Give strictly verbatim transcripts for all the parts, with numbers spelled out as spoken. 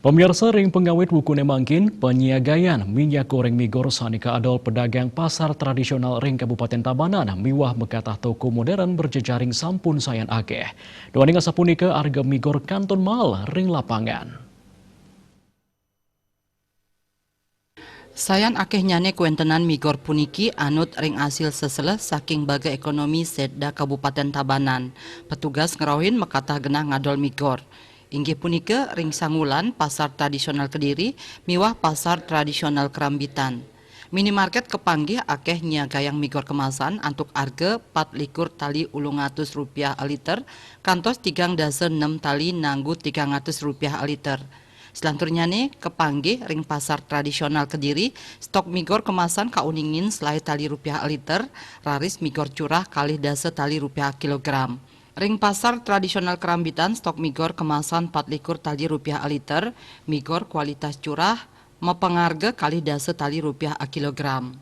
Pemirsa, ring pangawit wukune mangkin, panyiagayan minyak goreng Migor sane kaadol pedagang pasar tradisional ring Kabupaten Tabanan miwah makatah toko modern berjejaring sampun sayan akeh. Duaning asapunika arga Migor kantun mael ring lapangan. Sayan akehnyane kuentenan Migor puniki anut ring asil seseleh saking Baga Ekonomi Setda Kabupaten Tabanan. Petugas ngrauhin makatah genah ngadol Migor. Inggih punika ring Sangulan, Pasar Tradisional Kediri, miwah Pasar Tradisional Kerambitan. Minimarket kapanggih akeh nyiagayang Migor kemasan antuk arga pat likur tali ulung atus rupiah a liter, kantos tigang dasa nem tali nanggu tigang atus rupiah a liter. Selanturnyane kapanggih ring Pasar Tradisional Kediri, stok Migor kemasan kauningin selae tali rupiah a liter, raris Migor curah kalih dasa tali rupiah a kilogram. Ring Pasar Tradisional Kerambitan, stok Migor kemasan pat likur tali rupiah a liter, Migor kualitas curah, mapangarga kalih dasa tali rupiah a kilogram.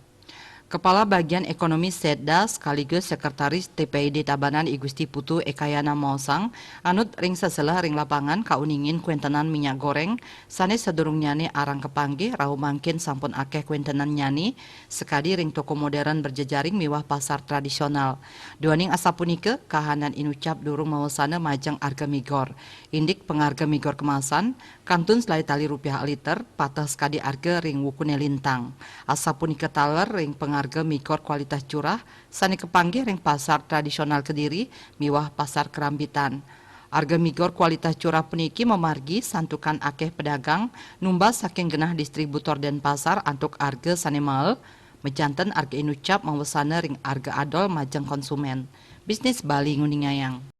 Kepala Bagian Ekonomi Setda sekaligus Sekretaris T P I D Tabanan, I Gusti Putu Ekayana maosang, anut ring seseleh ring lapangan kauningin kuentenan minyak goreng sane sadurungnyane arang kapanggih, rauh mangkin sampun akeh kuentenannyane, sakadi ring toko modern berjejaring miwah pasar tradisional. Duaning asapunika, kahanan inucap durung mawasana majeng arga Migor. Indik pangarga Migor kemasan, kantun selae tali rupiah a liter, pateh sakadi arga ring wukune lintang. Asapunika taler ring pangarga Migor kualitas curah, sane kapanggih ring Pasar Tradisional Kediri miwah Pasar Kerambitan. Arga Migor kualitas curah puniki mamargi santukan akeh pedagang numbas saking genah distributor Denpasar antuk arga sane mael, majanten arga inucap mawasana ring arga adol majeng konsumen. Bisnis Bali nguningayang.